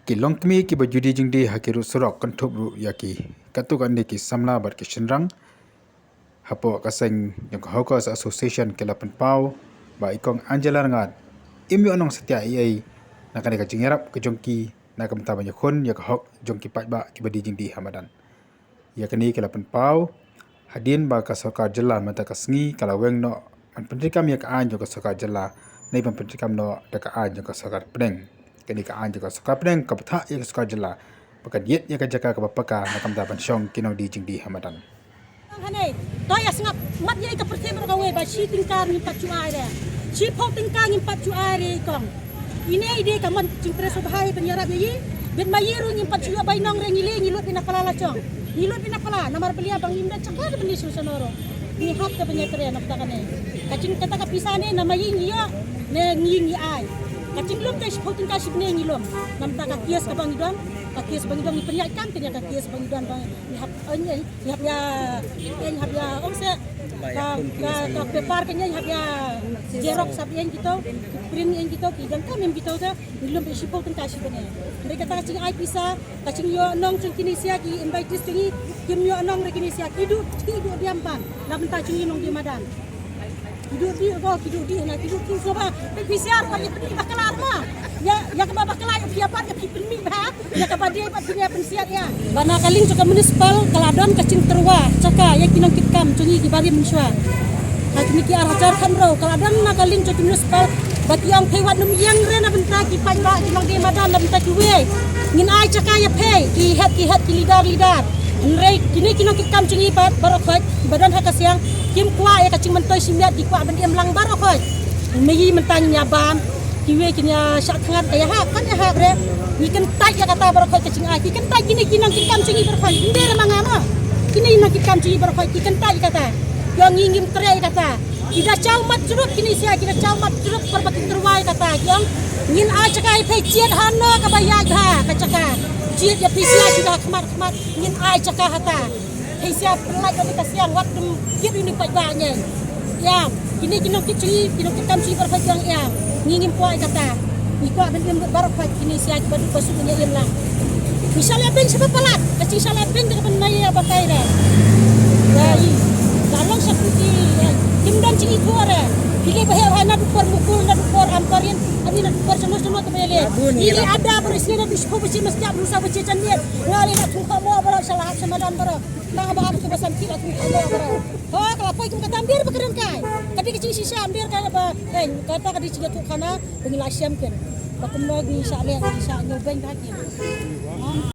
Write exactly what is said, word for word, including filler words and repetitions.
Ki longkmie kiba ju die jingdie ha ki rud surok kynthup ruh ïa ki. Katto katne ki samla bad ki shynrang hapoh ka seng jong ka Hawkers Association ki la pynpaw ba i Kong Angela Rngat im ïoh nong satia ei ei na kane ka jingïarap ka jong ki na ka bynta ban ïakhun ïa ka hok jong ki paidbah kiba die jingdie ha madan. Ïa kane ki la pynpaw hadien ba ka sorkar jylla mynta ka sngi ka la weng noh ban pyntreikam ïa ka aiñ jong ka sorkar jylla ne ban pyntreikam noh da ka aiñ jong ka sorkar pdeng. Kane ka aiñ jong ka sorkar pdeng ka bthah ïa ka sorkar jylla ba kan ïit ïa ka jaka kaba paka na ka bynta ban shong ki nongdie jingdie ha madan. Hangne, to ïa sngap, mat ïa ka pyrthei baroh kawei ba shi tyngka ngim pat shu ai re. Shiphew tyngka ngim pat shu ai re i Kong. Ine i dei ka mon jingtrei sngewbha ban ïarap ïa i. Bad ma i ruh ngim pat shu ïoh bai nong re, ngi leh ngi lut bad na pala la jong. Ngi lut bad na pala namar ba lei ba ngim da jaka da ban leit sha shnong ruh. Ngi hap da ban ïatrei na bynta kane. Ka jing kata ka pisa ne na ma i ngi ïoh ne ngi ngi ai. Ka jinglum te shiphew tyngka shi bneng ngi lum. Na bynta ka case kaba ngi don, ka case ba ngi don ngi pynïaid kam te ïa ka case ba ngi don ba ngi hap, eh, ngi hap ïa, eh, ngi hap ïa ong se ka, ka, ka paper ka ngi hap ïa xerox hap ïa kito, print ïa kito, ki dang kam ïa kito te. Ngi lum bad shiphew tyngka shi bneng. Hynrei kata ka jingai pisa, ka jingïoh nong jong kine sia ki invitees jong ngi, kim ïoh nong re kine sia, ki duh, ki duh diam bam na bynta jong ngi nongdie madan. Ki duh dih ko, ki duh dih na, ki duh dih sngewbha. Phi, phi siar ko, ïa pynmih bakla ma. Ïa, ïa kaba bakla ïa phi ïa pat, ïa phi pynmih bha. Ïa kaba dei pat phin ïa pynsiar ïa. Ba na ka liang jong ka municipal ka la don ka jingtyrwa jaka ïa ki nongkitkam jong ngi kiba rim mynshuwa. Ha kine ki ar hajar khatynriew ka la don na ka liang jong ki municipal ba ki ong phi wat nym ïeng re na bynta ki paidbah ki nongdie madan na bynta kiwei. Ngin ai jaka ïa phi ki head ki head ki leader leader. Hynrei kine ki nongkitkam jong ngi ba, baroh khoit kiba don ha ka siang kim kwah ïa ka jingmyntoi shimet, ki kwah ban im lang baroh khoit. Mei mynta ngin ïa bam, kiwei kin ïa shah thngan, ka ïa hap, kan ïa hap re. Ngi kyntait ïa kata baroh khoit ka jingai, ki kyntait kine ki nongkitkam jong ngi baroh khoit. Ym dei re ma nga mo. Kine ki nongkitkam jong ngi baroh khoit ki kyntait ïa kata. Ïa ngi ngim treh ïa kata. Ki da jaw mat jrup kine sia, ki da jaw mat jrup, por ba ki tyrwa ïa kata. Ïa ngin ai jaka ïa phi jied hano kaba ïaid bha ka jaka. Jied ïa phi sia ki da khmat khmat, ngin ai jaka hata. Phi sia pynlait ïa ka siang wat ym kit ïa u paidbah ngi. Ïa, kine ki nongkit jong ngi, ki nongkitkam jong ngi baroh khoit ïa ngi. Ngi ngim kwah ïa kata. Ngi kwah ban im baroh khoit kine sia kiba duk ba suk ngi im lang. Ngi shah leh beiñ shaba palat, ka jingshah leh beiñ da kaban mei ïa batai re. Ïa i. Ka long sha phi, ïa. Kim don jingithuh re. Phi leh ba heh heh naduh por Mukul, naduh por Ampareen, ani naduh por jano jano te ba ïaleh. Ngi leh ada baroh isnei naduh shiphew baje mynstep, naduh saw baje janmiet. Nga leh na thung kha mo baroh sha la hap sha madan baroh. Tang ba hap sha ba sam ki la thung kha mo baroh. Ho, ka la poi kum kata ym dei ba ka dang kai. Ka dei ka jingshisha, ym dei ka ba, eh, kata ka dei jingïathuh khana ba ngi la shem ken. Ba kumno ngi shah leh, ngi shah ñiew beiñ da ki.